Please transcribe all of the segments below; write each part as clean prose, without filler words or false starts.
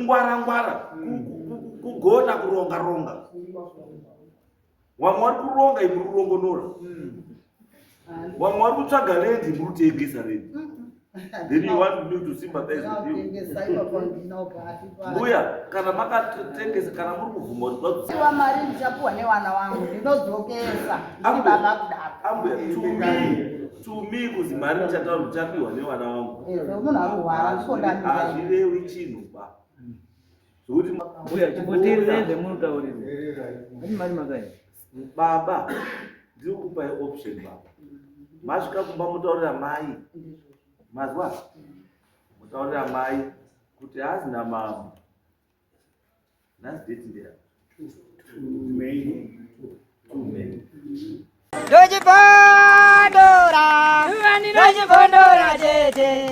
Kungwara ngwara, kugona kuronga ronga. Wamwe wari kuronga imuri kurongonora. Wamwe wari kutsvaga land imuri kutengesa land. Then you want me to sympathize with you. Mbuya, kana makatengesa, kana muri kubvuma kuti Iwa mari ndichapuwa nevana wangu ndinodzokesa ndiri baba kudaro. Ambuya, to me kuzi mari ndichataura ndichapiwa nevana vangu. Munhu arurwara ndisondamira. Hazvirewi chinhu ba. Zvokuti Mbuya, chimboteererai zvemunotaurira. Ati mari makai. Baba, ndiri kupai option baba. Masvika kumba mutaurira mai. Mazwa? Mutaurira mai kuti hazina mambo. Nhasi date ndeya. May. 2 May. Ndochibondora, ndochibondora tete.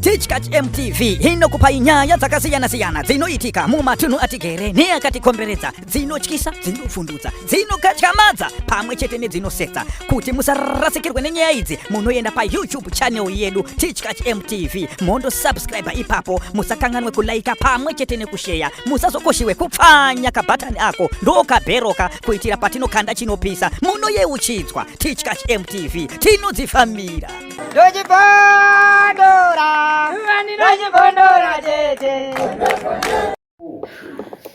Tichkach MTV inokupai nyaya dzakasiyana-siyana dzinoitika mumatunhu atigere neakatikomberedza, dzinotyisa, dzinovhundutsa, dzinokatyamadza pamwe chete nedzinosetsa. Kuti musarasikirwe nenyaya idzi, munoenda paYouTube channel yedu Tichkach MTV, mondosubscribe ipapo. Musakanganwe kulaika pamwe chete nekusheya. Musazokoshiwe kupfanya kabhatani ako ndokabheroka kuitira patinokanda chinopisa munoyeuchidzwa. Tichkach MTV, tinodzifambira. Ndochibondora, ndochibondora tete.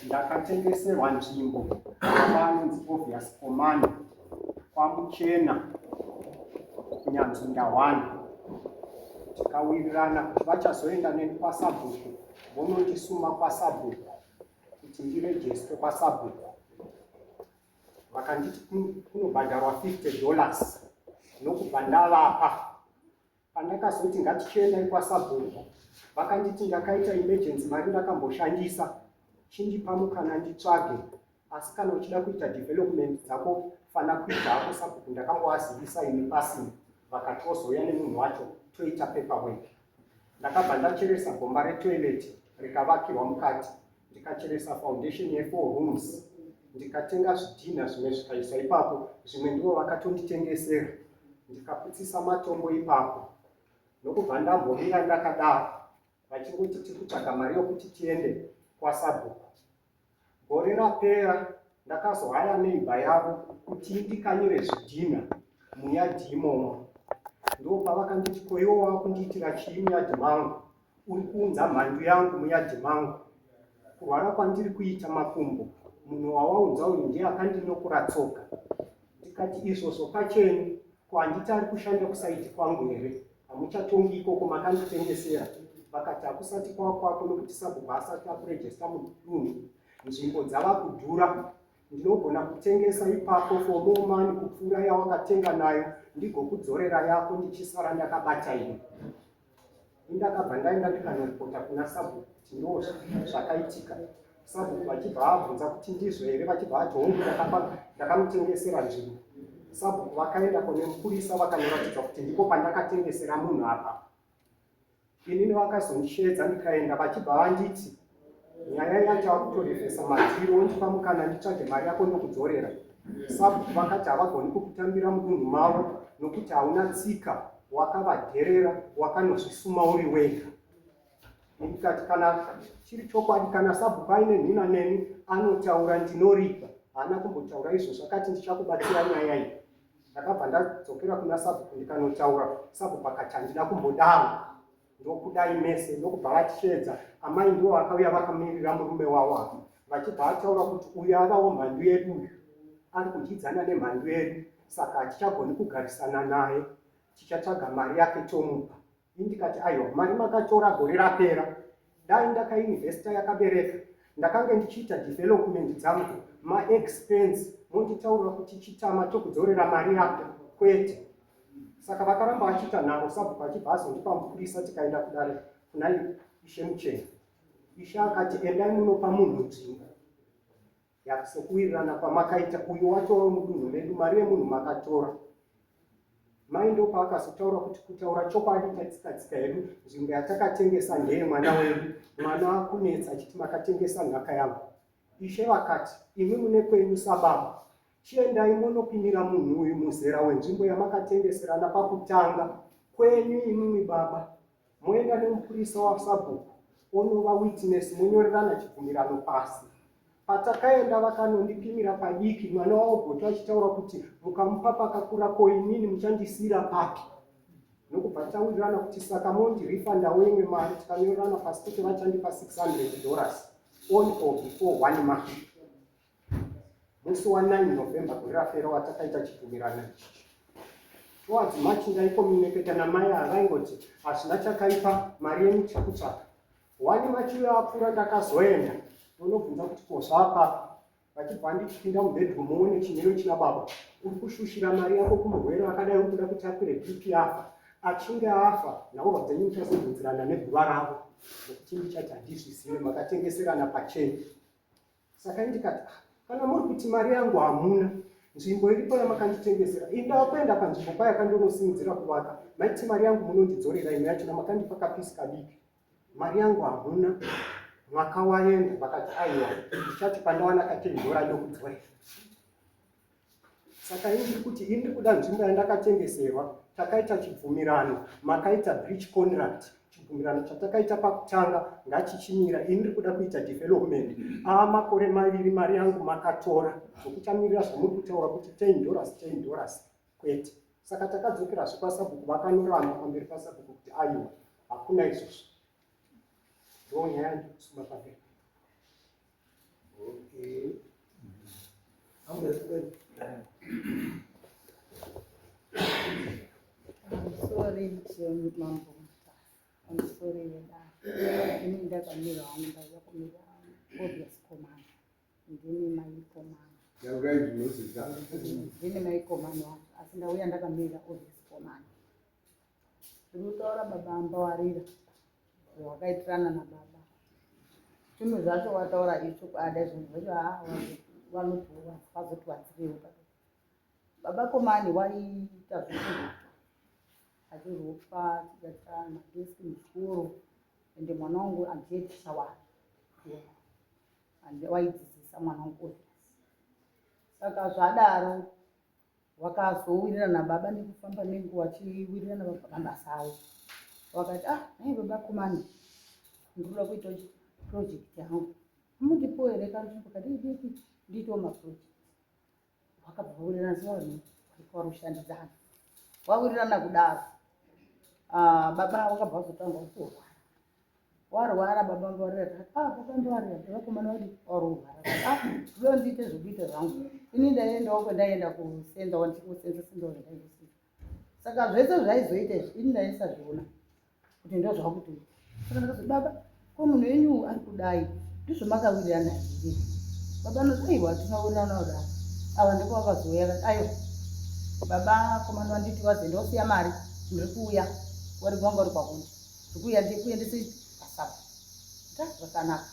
Ndakatengeserwa nzvimbo baba anonzi Obvious Komani kwaMuchena kuNyanzunda 1. Tikawirirana kuti vachazoenda neni kwasabhuku, vonondisuma kwasabhuku kuti ndirejeste kwasabhuku. Vakanditi kunobhadharwa $50, nokubva ndavapa. Pandakazoti ngatichiendai kwasabhuku, vakanditi ndakaita emergency, mari ndakamboshandisa, chindipa mukana nditsvage, asi kana uchida kuita development dzako fana kuita hako. Sabhuku ndakangoazivisa ini pasina, vakati wozouya nemunhu wacho toita paperwork. Ndakabva ndacheresa gomba retoilet rikavakirwa mukati, ndikacheresa foundation ye4 rooms, ndikatenga zvidhinha zvimwe zvikaiswa ipapo, zvimwe ndivo vakatonditengesera, ndikaputsisa matombo ipapo, nokubva ndambomira ndakadaro vachingoti tiri kutsvaga mari yokuti tiende kwasabhuku. Gore rapera ndakazohaya neighbour yavo kuti indikanyire zvidhinha muyadhi imomo. Ndopavakanditi, "Ko iwo wakundiitira chii muyadhi mangu? Uri kuunza mhandu yangu muyadhi mangu. Kurwara kwandiri kuita makumbo, munhu wawaunza uyu ndiye akandinokura tsoka." Ndikati, "Izvozvo pachenyu, ko handiti ari kushanda kuside kwangu here? Hamuchatongi ikoko, makanditengesera." Vakati, "Hakusati kwakwako nokuti sabhuku asati akurejesta mudunhu. Nzvimbo dzava kudhura, ndinogona kutengesa ipapo for more money kupfuura yawakatenga nayo, ndigokudzorera yako, ndichisara ndakabata ini." Indakabva ndaenda ndikanoripota kuna sabhuku kuti ndo zvakaitika. Sabhuku vachibva vabvunza kuti ndizvo here, vachibva vati, "Hongu, ndakamutengesera nzvimbo." Sabhuku vakaenda kune mupurisa vakanoratidza kuti ndipo pandakatengesera munhu apa. Inini vakazondisheedza ndikaenda, vachibva vanditi nyaya yacho akutorevhesa madhiri, wondipa mukana nditsvage mari yako ndokudzorera. Sabhuku vakati havagoni kukutambira mudunhu mavo nokuti hauna tsika, wakavadherera, wakanozvisuma uri wega. Ndikati kana chiri chokwadi, kana sabhuku aine nhina neni anotaura, ndinoripa. Haana kumbotaura izvozvo, akati ndichakubatsira nyaya iyi. Ndakabva ndadzokera kuna sabhuku ndikanotaura. Sabhuku akati handina kumbodaro, ndokudai mese, ndokubva vatisheedza. Amai ndivo vakauya vakamirira murume wavo apa, vachibva vataura kuti uyu avawo mhandu yedu, uyu ari kudyidzana nemhandu yedu, saka hatichagoni kugarisana naye, tichatsvaga mari yake tomupa. Indikati aiwa, mari makatora gore rapera, dai ndakainvesta yakabereka, ndakange ndichiita development dzangu, maexpense monditaurira kuti chitama tokudzorera mari yako, kwete. Saka vakaramba vachiita nharo, sabhuku achibva azondipa mupurisa, tikaenda kudare kuna ishe Muchena. Ishe akati endai munopa munhu nzvimbo sekuwirirana kwamakaita, uyu wacho mudunhu medu, mari yemunhu makatora. Mai ndopaakazotaura kuti kutaura chokwadi tatsika tsika yedu, nzvimbo yatakatengesa ndeye mwana wedu, mwana akunetsa achiti makatengesa nhaka yangu. Ishe vakati imwi mune kwenyu sababa, chiendai munopimira munhu uyu muzera wenzvimbo yamakatengeserana pakutanga kwenyu imwimwi baba, moenda nemupurisa wasabhuku. Onova witness monyorerana chibvumirano pasi. Patakaenda vakanondipimira padiki mwana wavo Goto achitaura kuti mukamupa pakakura ko inini muchandisiira papi? Nokubva tawirirana kuti saka mondi refundawo imwe mari tikanyorerana pasi kuti vachandipa 600 dollars on or before 1 March. Musi wa 9 November gore rapera watakaita chibvumirano ichi. Towards March ndaikomuneketa namai ava vaingoti hazvina chakaipa mari yenyu tiri kutsvaka. One March uyo apfuura ndakazoenda ndonobvunza kuti ko zvaapapi vachibva vanditi pinda mubedroom muone chimiro china baba uri kushushira mari yako kumurwere akadai uri kuda kuti akwire BP afa achinge afa nhaurwa dzenyu muchazobvunzirana neguva ravo nekuti ndichati handizvizive makatengeserana pachenyu. Saka ini ndikati ah, kana muri kuti mari yangu hamuna nzvimbo iripo yamakanditengesera ini ndava kuenda panzvimbo paya kandonosimudzira kuvaka maiti mari yangu munondidzorera imwe yachona makandipa kapisi kadiki mari yangu hamuna mwaka waenda vakati aiwa ndichati pandawana katendora ndokudzorera Saka ini ndiri kuti ini ndiri kuda nzvimbo yandakatengeserwa, takaita chibvumirano, makaita breach contract, chibvumirano chatakaita pakutanga ngachichimira. Ini ndiri kuda kuita development. Aa makore maviri mari yangu makatora, zvokuchamirira zvamuri kutaura kuti 10 dollars 10 dollars kwete. Saka takadzokerazve kwasabhuku vakanoramba pamberi pasabhuku kuti aiwa hakuna izvozvo. Ndonyaya yandiri kusuma pamberi. Okay. I'm sorry, Mambo. I'm sorry, vedare. Ini ndakamira hangu ndauya kumira obvious command. Ndini mai command. Ndini mai command wacho asi ndauya ndakamira obvious command. Ndiri kutaura baba Ambawarira zvawakaitirana nababa. Zvinhu zvacho wataura ichokwadi zvinhu zvacho haa vanoti vazoti wadzirewo padoko. Baba Komani waiita zvekurupa achirupa achigaita madeski muchikoro ende mwana wangu andiye ticha wake waidzidzisa mwana wangu obvious. Saka zvadaro Wakazowirirana nababa nekufamba nenguva achiwirirana pamabasa avo. Wakati ah nhai baba Komani ndinoda kuita project yangu. Mundipowo here kanzvimbo kadiki diki ndiitewo maproject. Wakabva vawirirana sevanhu vari kushandidzana. Wawirirana kudaro ah, baba wakabva vazotanga kutorwara. Warwara baba mbarira ah baba mbarira vakomana vadi warwara ah ndoda ndiite zvekuita zvangu ini ndaiendawo kwandaienda kusenza wandikusenza senza zvandaizosenza saka zvese zvaizoita izvi ini ndaisazviona kuti ndozvakutoita saka ndakazoti baba ko munhu wenyu ari kudai ndizvo makawirirana here baba anoti aiwa tinowirirana kudai ava ndipo vakazouya kati aiwa baba komana wanditi wazoenda wosiya mari ndiri kuuya wari kwanga uri kwakundi Ndikuuya ndikuendese pasapa. Ta zvakanaka.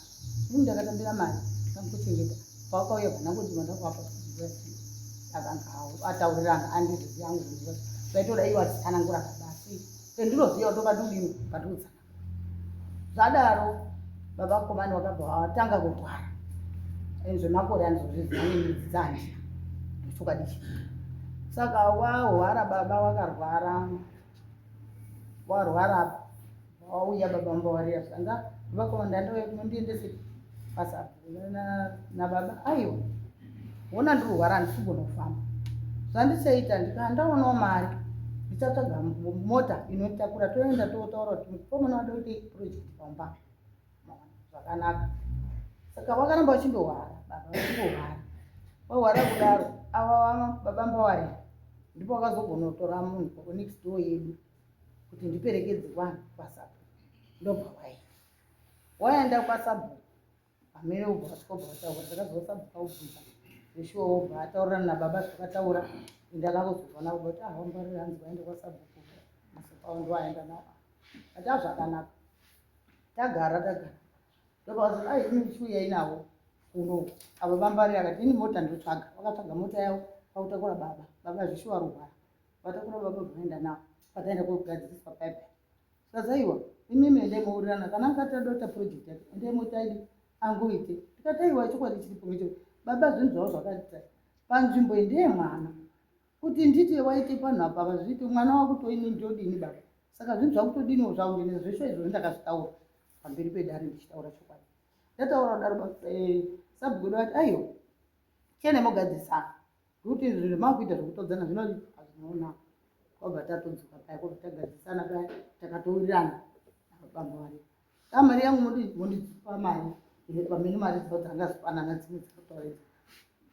Ini ndakatambira mari ndakuchengeta. Pawakauya vanangu ndima ndakuapa akanga ataurirana andizviziva hangu zvinhu zvacho. Zvaitoda iwo achitsanangura baba asi pendinoziva kuti pandodini pandikutsanangura. Zvadaro baba komani wakabva watanga kurwara. Zvemakore andizozviziva nemidzi dzandina. Ndochokwadi ichi. Saka wahwara baba wakarwara warwara apa wauya baba mbawarira zvanga vakova ndandauya kunondiendese basa nababa aiwa wona ndirurwara handisi kugona kufamba zvandichaita ndikandaonawo mari ndichatsvaga mota inotakura toenda totaura kuti mukomana wada kuite project pamba zvakanaka saka vakaramba vachindorwara baba vachingorwara vahwara kudaro ava baba mbawarira ndipo vakazogona kutora munhu next door yedu kuti ndiperekedze vanhu kwasabhuku ndobva waenda waenda kwasabhuku amene ubva wasvika ubva wataura ndakazova sabhuku aubvunza zveshuwa wobva ataurirana nababa zvakataura ende akangozobva nababa kuti ah wambarira hanzi waenda kwasabhuku masofa awo ndoaenda nawo ati azvakanaka tagara tagara ndopavazoti ai ini ndichiuyai navo kuno avo vambari akati ini mota ndotsvaga vakatsvaga mota yavo vakutakura baba baba zvishuwa rugwara vatakura baba vaenda navo pataenda kogadziriswa paipe zvikazaiwa imimi endai mourirana kana angati adoita project yake endai motaidi angoite tikati aiwa chokwadi chiripo ngecho baba zvinhu zvavo zvakati panzvimbo iyi ndeye mwana kuti nditi waite panhu apa vazviiti mwana wakutoini ndodini baba saka zvinhu zvakutodiniwo zvakundinetsa zveshuwa izvozvo ndakazvitaura pamberi pedare ndichitaura chokwadi. Ndataura kudaro eh, sabhuku wedu vati aiwa chene mogadzisana nekuti izvi zvemakuita zvekutodzana zvino hazvinoonaka. Kwabva tatodzoka paya kwabva tagadzisana paya takatowirirana nababa vari. Ah, mari yangu mondipa mari pamene mari dzavo dzangazipanana dzimwe dzakataura idzi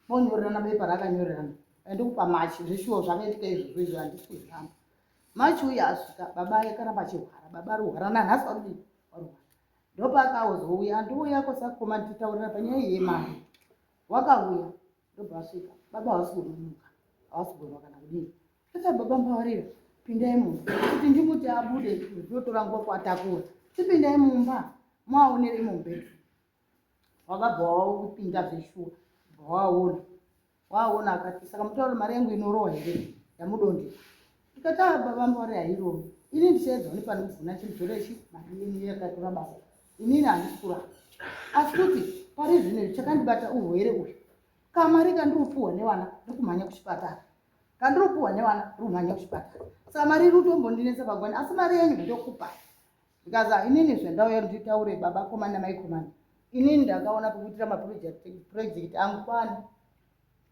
monyorerana bepa rakanyorerana andikupa machi zveshuwa zvakaitika izvozvo izvo handisi kuzviramba machi uye asvika baba akaramba achihwara baba arihwara nanhasi varudii varihwara ndopaakazouya andiuya kwasakoma nditaurira panyaya yemari wakauya ndobva asvika baba havasi kunomuka havasi kugonwa kana kudii Saka baba mbavarira pindai mumba kuti ndimuti abude zvinotora nguva kuatakura chipindai mumba muaonere imo mubedroom wakabva wapinda zveshuwa bva waona waona akati saka mutauro mari yangu inorowa here yamudondera ndikati a ah, baba mbavarira hairovi ini ndichaedzawo nepanogona chimudzore chi mari yenyu yakatora basa inini handisi kuramba asi kuti pari zvino chakandibata urwere uyu kamari kandiri kupuhwa nevana ndikumhanya kuchipatara kandiri kupuhwa nevana ndiri kumhanya kuchipatara saka mari iri kutombondinetsa pagwani asi mari yenyu ndokupa because ah, inini zvendauya nditaure baba komani namai komani inini ndakaona pekuitira maproject angu kwani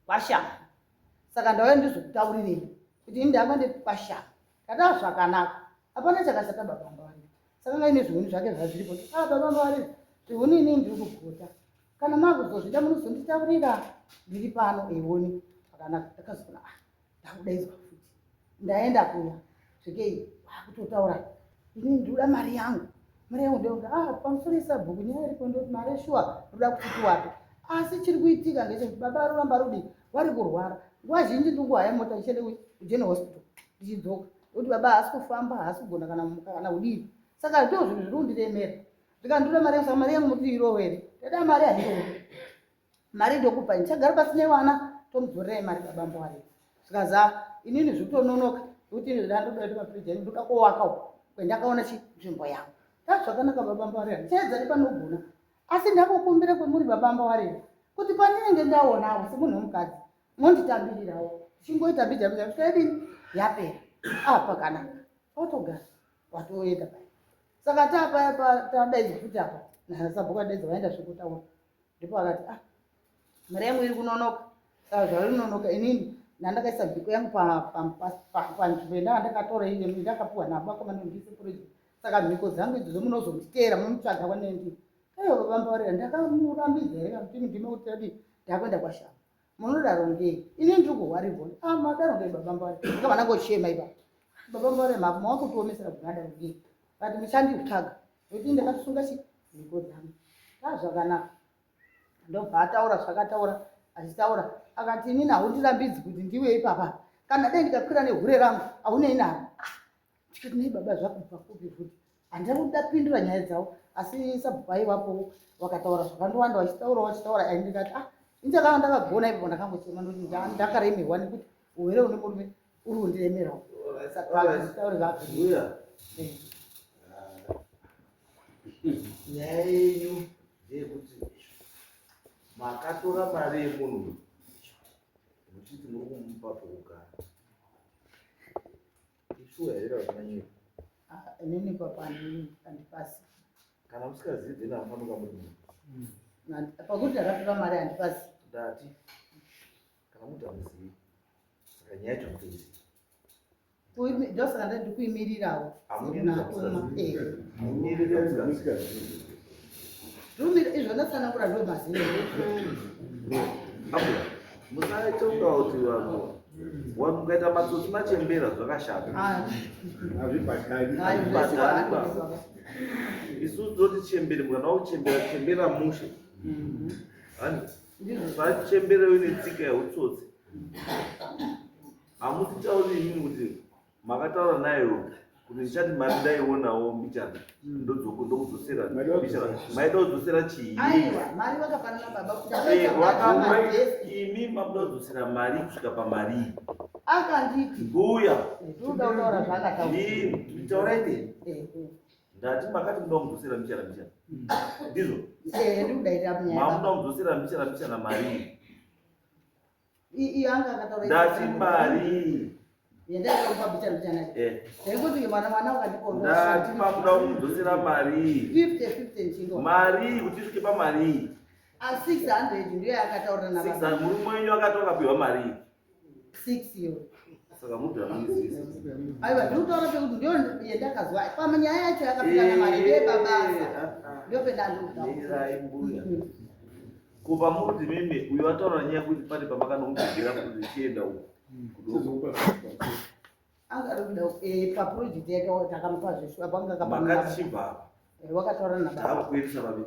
kwashama saka ndauya ndizokutaurirei kuti ini ndanga ndikwashama ndataa zvakanaka hapana chakashata baba mbavarira saka ngaine zvihuni zvake zvazviripo ah baba mbavarira zvihuni inini ndiri kugota kana makuzozvida munozonditaurira ndiri pano eoni zvakanaka ndakazoona ah ndakudaidzwa futi ndaenda kuya zvikei kwakutotaura ini ndinoda mari yangu mari yangu ndoda ah pamusoro isabhuku nyaya iripo ndoti mari shuwa ndoda kuti tiwape asi chiri kuitika ngechekuti baba aroramba rudi vari kurwara nguva zhinji ndiri kuhaya mota ndichienda kugeneral hospital ndichidzoka ndokuti baba haasi kufamba haasi kugona kana muka kana kudii saka ndo zvinhu zviri kundiremera zvikanditora mari yangu saka mari yangu muti irowe here ndada mari handirowe mari ndokupa ndichagara pasi nevana tomudzorerei mari baba mbwari zvikaza inini zvikutononoka nekuti ini ndoda kuti mafiriji anyu ndoda kowaka uko kwendakaona chi nzvimbo yangu ta zvakanaka baba mbwari ndichaedza nepanogona asi ndakukumbira kwemuri baba mbwari kuti pandinenge ndaonawo semunhu wemukadzi monditambirirawo chingoita mbija mbija kusvika yadini yapera apa ah, kana otogara watoenda paya saka tapaya tadaidzwa futi apa nasabhuku adaidza vaenda zvekutaura ndipo akati ah mari yangu iri kunonoka saka zvairi kunonoka inini ndandakaisa mhiko yangu panzvimbo yendanga ndakatora ine ndakapiwa nabo akomana ndise project saka mhiko dzangu idzodzo munozonditeera munomutsvaga kwanendii aiwa babambavarira ndakamurambidza here kakuti ndime kuti adi ndakuenda kwashama munodaro ngei ini ndiri kuhwarirwa ah madaro ngei baba mbare ndakabva ndangochema ipapo baba mbare mako mawakutiomesera kuti madaro ngei but muchanditsvaga nekuti ndakatosunga chi mhiko dzangu zvakanaka ndobva ataura zvakataura achitaura akati inini haundirambidzi kuti ndiwe ipapa kana dai ndikakwira nehure rangu haunei naro ndikati nei baba zvakubva kupi futi handina kuda kupindura nyaya dzavo asi sabhuku aivapo vakataura zvakandowanda vachitaura vachitaura ai ndikati ah injakava ndakagona ipapo ndakangochema ndokuti ndakaremerwa nekuti uhere une murume uri kundiremerawo saka vachitaure zvako eh. Nyaya yenyu ndeyekuti makatora mari yemunhu muchiti muri kumupa pekugara Ishuwa here kana kuti manyepo? Ah, inini papa handipasi. Kana musikazivi then hamufanira kuva muri munhu. Pakuti ndakatora mari handipasi. Ndati kana muti hamuzivi saka nyaya yacho hamutoizivi. Ndosaka ndati kuimirirawo. Eh. Izvo ndatsanangura ndo mazino. Musaite kunga kuti vanhu vanhu mukaita matsotsi machembera zvakashata. Hazvibhadhari. Hazvibhadhari ba. Isusu toti chembere mukana wakuchembera chembera mushe. Hani usachembere uine tsika yeutsotsi. Hamutitauri imimi kuti Makataura nayo kuti ndichati mari ndaionawo mbichana ndodzoko ndokudzosera mbichana maida kudzosera chii? Aiwa, mari vakafanana baba kuti Eh, akaita waka- madhesi. imi makuda kudzosera mari kusvika pamarii Akanditi mbuya ndinoda kutaura zvaakataura. ndii taurai nei Eh, eh. ndati makati munoda kudzosera mbichana mbichana ndizvo Eh, ndikudairira munyaya. mamuda kudzosera mbichana mbichana marii Iyo anga akataura. Ndati mari. Yendaikamupa bichana bichana. Eh. Ndaingoti mwana mwana ukandipa Ndati makuda kumudzosera mari iyi. 50 50 nchingo. Mari iyi kuti isvike pamari iyi. A 600 ndiyo yakataurira nababa. 600 murume wenyu akati wakapiwa mari iyi. 6 iyo. Saka mubvira muizivisa. Aiwa ndikutaura pekuti ndiyo yendakazwa. Pamanyaya yacho yakapinda mari ndiye babasa. Ndiyo pendandoda. Mirai mbuya. Kubva muri kuti mimi uyu ataura nyaya yekuti pane pamakanomudzokera kuti chienda uku. Kudoko. Angari kuda paproject yake takamupa zveshuwa panga Makati chibva apa. Wakataura nababa. Taakukuendesa papi?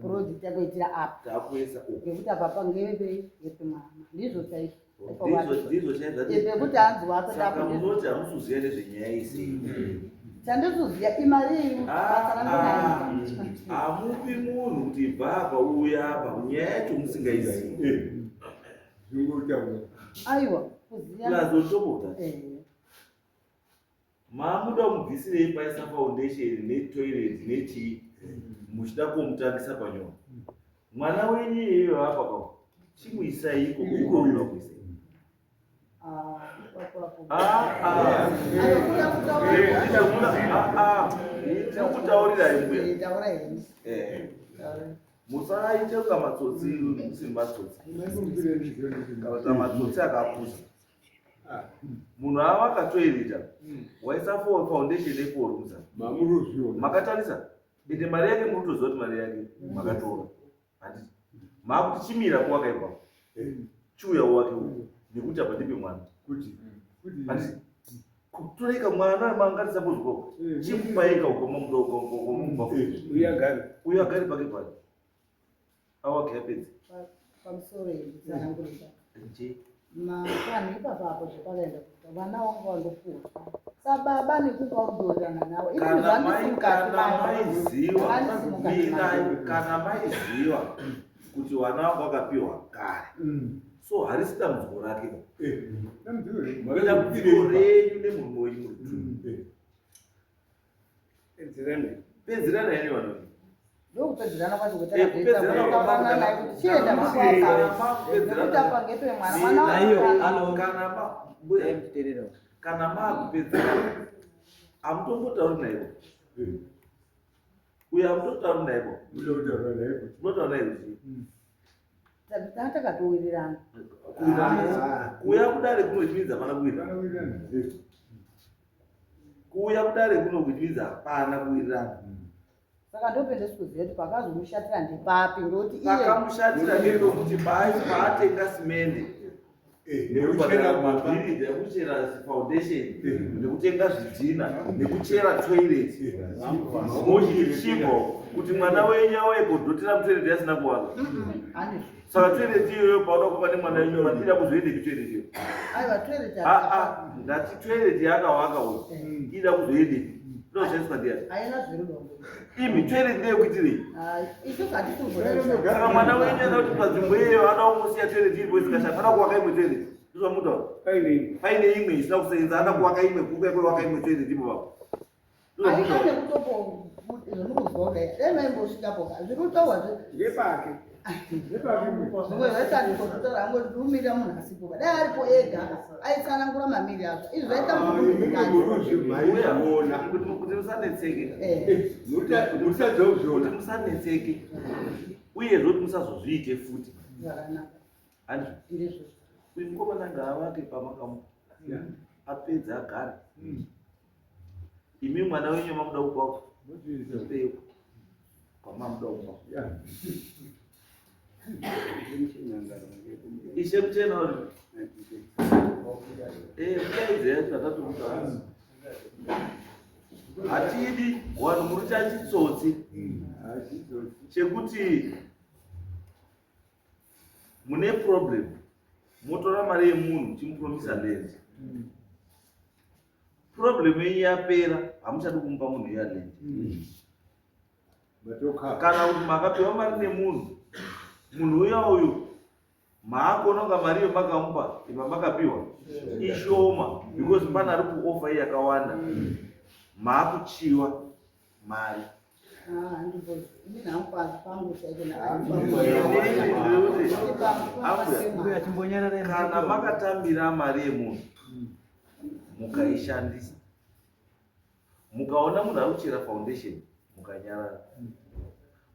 Project yakuitira apa. Taakuendesa uku. Ngekuti apa pangeve yepemwana. Ndizvo chaizvo. Ndizvo ndizvo chaizvo. Pekuti hanzi wako Saka munoti hamusi kuziva nezvenyaya iyi sei? Chandinoziva imari iyi basa rangu. Hamupi munhu kuti ibva apa uya apa nyaya yacho musingaizivi. Zvingotaura. Aiwa kuziva. Plus on top of that, Eh. maamuda kumubvisirei paisa foundation netoilet nechii muchida kumutangisa panyona. Mwana wenyu iyeyo apa pa chimuisai iko iko munoda kuisai. Ah, ipapo apo. Ah, ah. Aiwa kuda kutaura. Ah, ah. Tiri kutaurirai mbuya. Eh, Taura henyu. Eh. Taura. Musaite kunga matsotsi musiri matsotsi. Kana kuti matsotsi akapusa. Munhu ava akatoirita waisa foundation yefour rooms apa. Mamurozviona. Makatarisa ende mari yake muri kutoziva kuti mari yake makatora. Handiti maakuti chimira kuwaka ipapo. Chiuya wake uku nekuti apa ndipe mwana. Kuti kuti Handiti kutoreka mwana mangatisapozwa chimupaika uko mamuda uyu agare. uyo agare pake pari awake yapedza. Pamusoro iyi tsanangurisa. Nje. Makanhu ipapo apo zvepakaenda kuita vana vanga vandopuwa sababa nekunga uri kuwirirana navo. Ini Kana mai zvandisi kana maiziva Vandisi mirai kana maiziva kuti vana vanga vakapiwa kare so harisi dambudziko rake. Dambudziko Dambudziko renyu nemurume wenyu muri two. Pedzerana henyu vanhu. Ndokupedzerana kwacho Eh, kupedzerana kutakaana naye kuti chienda makwapa nekuti apa ngepemwana mwana Aiyo, wakakwana. alo. Kana ma mbuya, Muteerera. kana maakupedzerana hamutombotauri naivo. Uyo hamutotauri naivo. Munotaura naye. Munotaura naye kuti Tanga takatowirirana. kuuya kudare kunochimidza hapana kuwirirana. Kuuya kudare kunokuchimidza hapana kuwirirana. Saka ndopende sikuziva kuti pakazomushatira ndepapi ngekuti iye Pakamushatira ndepekuti paatenga simende nekubhadhara mabhiridha ekuchera foundation nekutenga zvidhina nekuchera toilet mochichibva kuti mwana wenyu auye kodhotera mutoilet yasina kuwaka. Handizvo. Saka toilet iyoyo pauda kupa nemwana wenyu ida kuzoendepi toilet iyo? Aiwa toilet Ah, ah, ndati toilet yaakawaka uyu ida kuzoendepi? Inoshandiswa ndiani? haina zverudombo. Imi toilet ndeyekuitirei? Isusu hatisi kumbodaisa. Saka mwana wenyu anoda kuti panzvimbo iyoyo anoda kungosiya toilet iripo isikashandi anoda kuvaka imwe toilet ndozvamutaura. Paine imwe isina kusenza anoda kuvaka imwe kuka kwevaka imwe toilet ipo papo. Haina Ndozvamutaura. nekutopo zvinokuzwa kudai dai maimbosvikapo ka zviri kutaurwa Ndepake. Ndepake. zvimwe zvaisandikototaura angoti munhu asipo dai aripo ega aitsanangura mamiri azvo izvi zvaita munhu Mbuya, kuti musanetseke, kuti musanetseke uyezve kuti musazozviite futi. Zvakanaka. Handizvo? Ndizvo. Uyu mukomana ngaavake pamakamupa apedze agare. Imi mwana wenyu mamuda kupa mupei kwamamuda kumupa. Ishe muchena uri mudaidzei yacho atatokutaura. Hatidi vanhu muri chachitsotsi chekuti mune problem motora mari yemunhu muchimupromisa land. Problem yenyu yapera hamuchadi kumupa munhu iya land. Kana kuti makapiwa mari nemunhu, munhu uya uyu maakuona kunga mari iyo makamupa ipa makapiwa ishoma because pane ari kuofa iyi yakawanda maakuchiwa mari. Handizvo. Ini hangu pangu chaiko. Inini ndiri kuti ambuya Mbuya chimbonyararai. kana makatambira mari yemunhu. Mukaishandisa. Mukaona munhu ari kuchera foundation mukanyarara.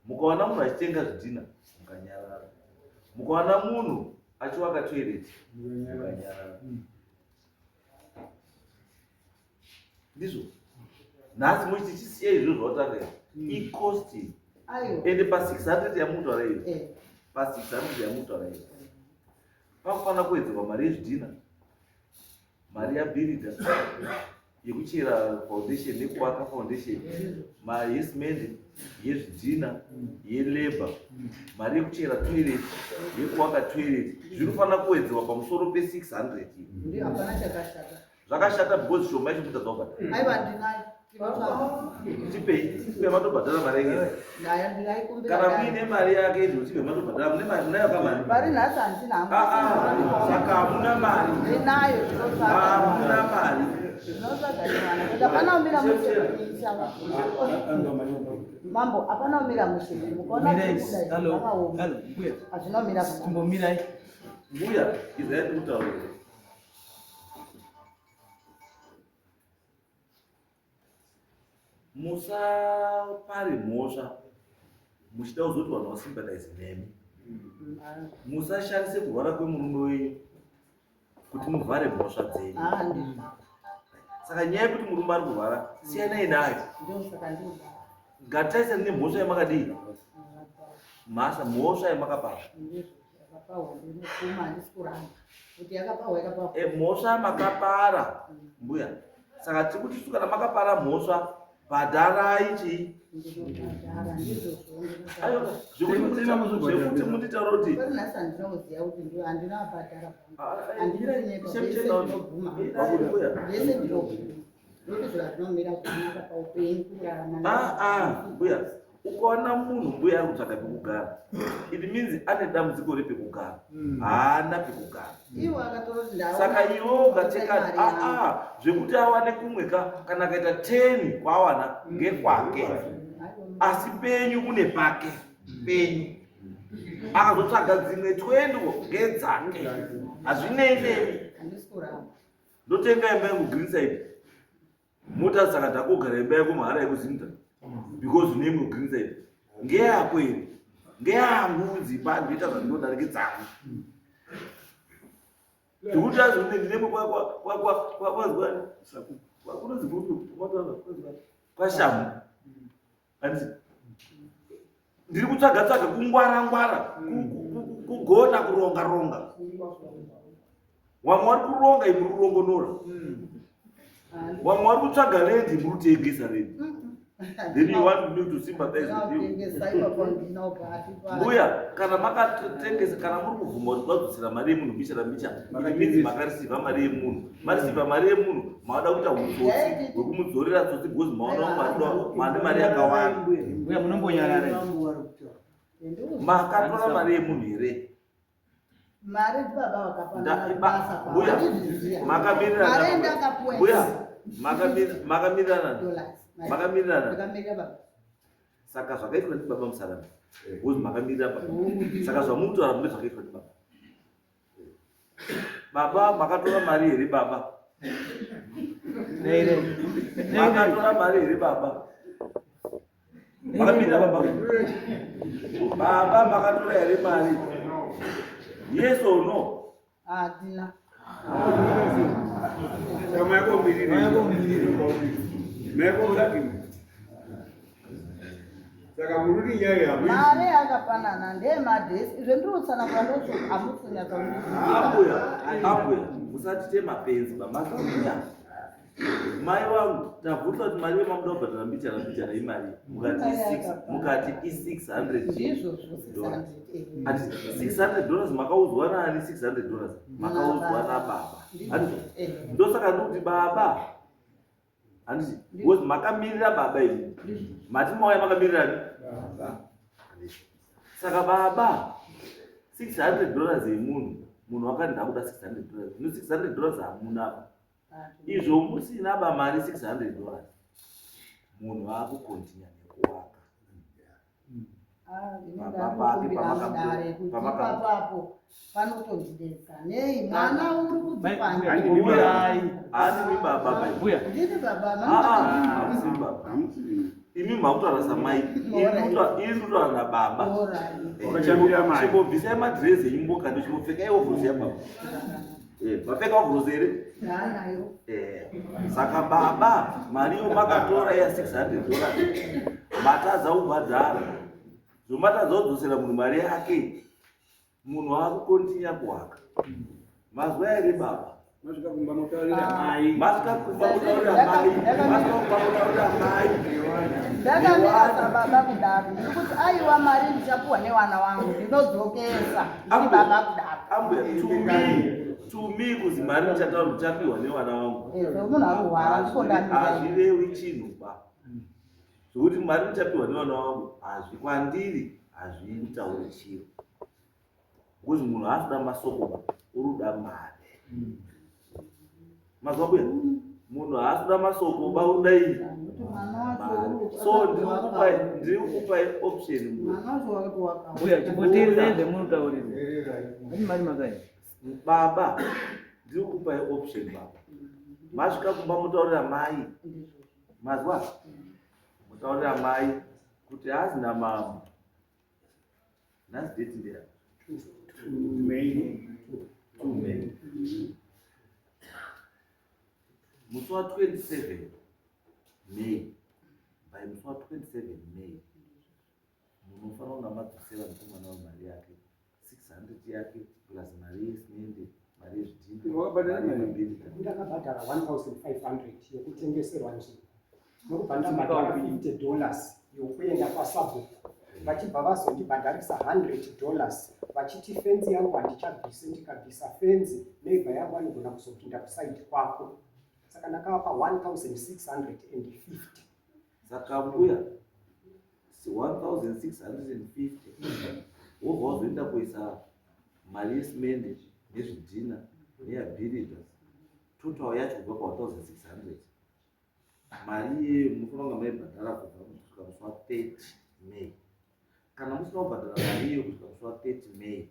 Mukaona munhu achitenga zvidhina mukanyarara. Mukaona munhu achiwaka toilet mukanyarara. Ndizvo. Nhasi muchiti chisiya izvo zvawatanga izvi. Icost. Ende pa 600 yamutaura iyo. Eh. Pa 600 yamutaura iyo. Pakufanira kuwedzerwa mari yezvidhina. Mari yabhiridha yekuchera foundation nekuvaka foundation, mari yesimende, yezvidhina, yelabor, mari yekuchera toilet, yekuvaka toilet, zvinofanira kuwedzerwa pamusoro pe600. Ndiyo, hapana chakashata. Zvakashata because shoma yacho mutadza kubhadhara. Aiwa ndinayo. Tipei, tipei matobhadhara mari yake. Kana muine mari yake izvo tipei matobhadhara mune mari munayo kamari. Pari nhasi handina hangu. Ah, ah, saka hamuna mari. Ndinayo ndinotsvaga. Hamuna mari. Ndinotsvaga mwana. Kuti hapana kumira mushe. Mambo, hapana kumira mushe. Mukaona Mirai, kuti hello, zvakaoma. hello, mbuya. Hazvina kumira zvakanaka. Chimbomirai. Mbuya, izai ndikutaurire. Musapare mhosva muchida kuzoti vanhu vasympathize nemi. Musashandise kurwara kwemurume wenyu kuti muvhare mhosva dzenyu. Saka nyaya yekuti murume ari kurwara siyanai nayo. Ngatarisane nemhosva yamakadii mhasa mhosva yamakapara. E, mhosva makapara mbuya. Saka tiri kuti isu kana makapara mhosva bhadharai chii? Aiwa, zvekuti munditaura kuti Ah, ah, mbuya ukaona munhu mbuya ari kutsvaga pekugara it means ane dambudziko repekugara hmm. haana pekugara saka iwe ukateka aa ah, ah, zvekuti awane kumwe ka kana akaita teni kwaawana hmm. ngekwake asi penyu une pake penyu akazotsvaga dzimwe 20 ngedzake hazvinei nemi ndotenga imba yangu greenside mota saka ndakogara imba yako mahara yekuzimta because une imwe greenside ngeyako here ngeyangu dzimba ndoita zvandinoda reke dzangu zvekuti azonde ndine kwazwani kunonzi kwashamu handiti ndiri kutsvaga tsvaga kungwara ngwara kugona kuronga ronga wamwe wari kuronga imuri kurongonora wamwe wari kutsvaga rendi imuri kutengesa rendi then you want me to sympathize with you mbuya kana makatengesa kana muri kubvuma kuti vadzosera mari yemunhu mbichana mbichana it means makarisivha mari yemunhu marisivha mari yemunhu maoda kuita utsotsi hwekumudzorera tsotsi because maona mane mari yakawanda mbuya munombonyarara makatora mari yemunhu here mari ndibaba vakapanabasa mbuya makamirirana mbuya makamirirana makamirirana saka zvakaitwa ndibaba musarama because makamirira baba saka zvamukutaura mune zvakaitwa ndibaba Baba makatora mari here baba? Makatora mari here baba? Makapinda baba? Baba makatora here mari? Yes or no? Hatina. Saka muri nyaya ya mari yakafanana ndeyemadhesi izvo ndiri kutsanangura ndocho hamusi Ambuya, ambuya, musatite mapenzi bamazuya. Mai vangu tabvunza kuti mari yemamuda kubhadhara mbichana mbichana imari mukati i6 mukati i600 ndizvozvo dollars. Ati 600 dollars makaudzwa nani 600 dollars makaudzwa nababa. Handizvo? Ndosaka ndikuti baba handiti because makamirira baba imi mati mauya makamirirani saka baba 600 dollars yemunhu munhu wakati ndakuda 600 dollars no 600 dollars hamuna apa izvo musina ba mari 600 dollars munhu akukontinya nekuwaka. Ah, Papa pake dare kuti pamaka- ipapo apo panotondidetsa nei mwana uri kudzipanda Handi Mbuya. Haasimi baba bai. Mbuya. ndini baba Ah, ah, hamusimi baba. Imi makutaura samai. Ini ndikutaura nababa. Wakachambira mai. Chimbobvisai madhirezi enyu mbokando chimbopfekai ovhorosi yababa. Eh, mapfeka ovhorosi here? naanayo Eh, saka baba mari iyo makatora ya 600 dollars matadza kubhadhara zvomatadza kudzosera munhu mari yake munhu akukontinya kuhaka mazwa here baba Masvika kumba motaurira mai. masvika kumba kutaurira mai masvika kumba kutaurira mai ndakamira sababa kudaro ndiri kuti aiwa mari ndichapuwa nevana wangu ndinodzokesa ndiri baba kudaro ambuya to me to me kuzi mari ndichataura ndichapiwa nevana vangu Eh, munhu arurwara ndikondamira hazvirewi chinhu ba zvokuti mari ndichapiwa nevana vangu hazvi kwandiri hazvitauri chiro because munhu haasi kuda masoko ba uri kuda mari mazwa mbuya munhu haasi kuda masoko ba uri kuda ii kuti mwana wacho mari uri- so ndiri kukupai option mbuya mwana wacho wakati wakawa Mbuya, chimboteererai zvemurikutaurira. Ani mari makai? Baba ndiri kukupai option baba masvika kumba mutaurira mai mazwa mutaurira mai kuti hazi namambo nhasi date ndeya May. 2 May musi wa 27 May by musi wa 27 May munofanira kunga madzosera mukomana wemari yake 600 yake plus mari yesimende mari yezvidhina Wakabhadhara mari mari? yemabhirida Ndakabhadhara 1500 yokutengeserwa nzvimbo nokubva ndabhadhara 50 dollars yokuenda kwasabhuku vachibva vazondibhadharisa 100 dollars vachiti fenzi yangu handichabvise ndikabvisa fenzi neighbor yangu anogona kuzopinda kusaidi kwako saka ndakavapa 1650 saka mbuya 1650 wobva wazoenda kuisa mari yesimende nezvidhina neyabhirida total yacho kubva pa 1600 mari iyeyo munofanira kunga maibhadhara kubva kusvika musi wa 30 May kana musina kubhadhara mari iyoyo kusvika musi wa 30 May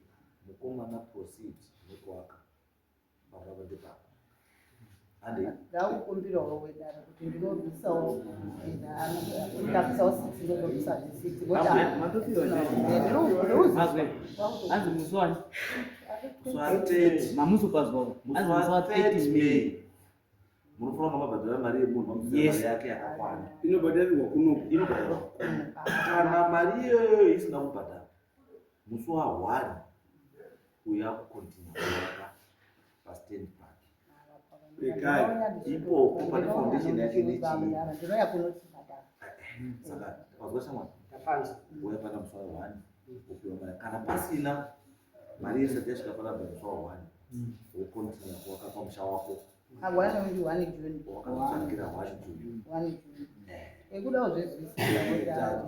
mukomana proceed nekuaka pangava ndepapa handei ndakukumbirawo wedare kuti ndinobvisawo ndabvisawo six ndozobvisa six Matopiwa Mazwe. Hanzi musi wani? musi wa 30 Mamusi pazwa. musi Hanzi musi wa wa 30 30 May. May munofanira kunga mabhadhara mari yemunhu mamudzosera Yes. mari yake yakakwana Inobhadharirwa kunoku. inobhadharwa kana mari iyoyo isina kubhadhara musi wa 1 uya kukontinya kuwaka pastand pake Ipopo pane foundation yake nechii. ndinouya kunotibhadhara saka wazwa shamwari ndapanzwa uya pana musi wa 1 wopiwa mari kana pasina mari isati yasvika panapa musi wa 1 wokontinya kuwaka pamusha wako one ndi one June wakatsvangira 1 June one June ekudawo zvezvisiaa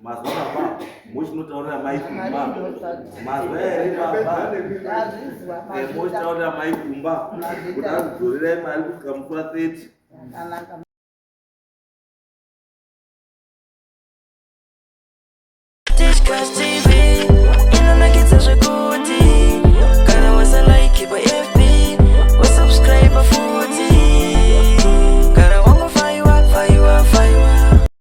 mazuva baba mochinotaurira mai mari kumba ndinotsvaga mazuva here baba ndazvizwa mochitaurira mai kumba kuti azidzorerai mari kusvika musi wa 30 akanaka Disgusting.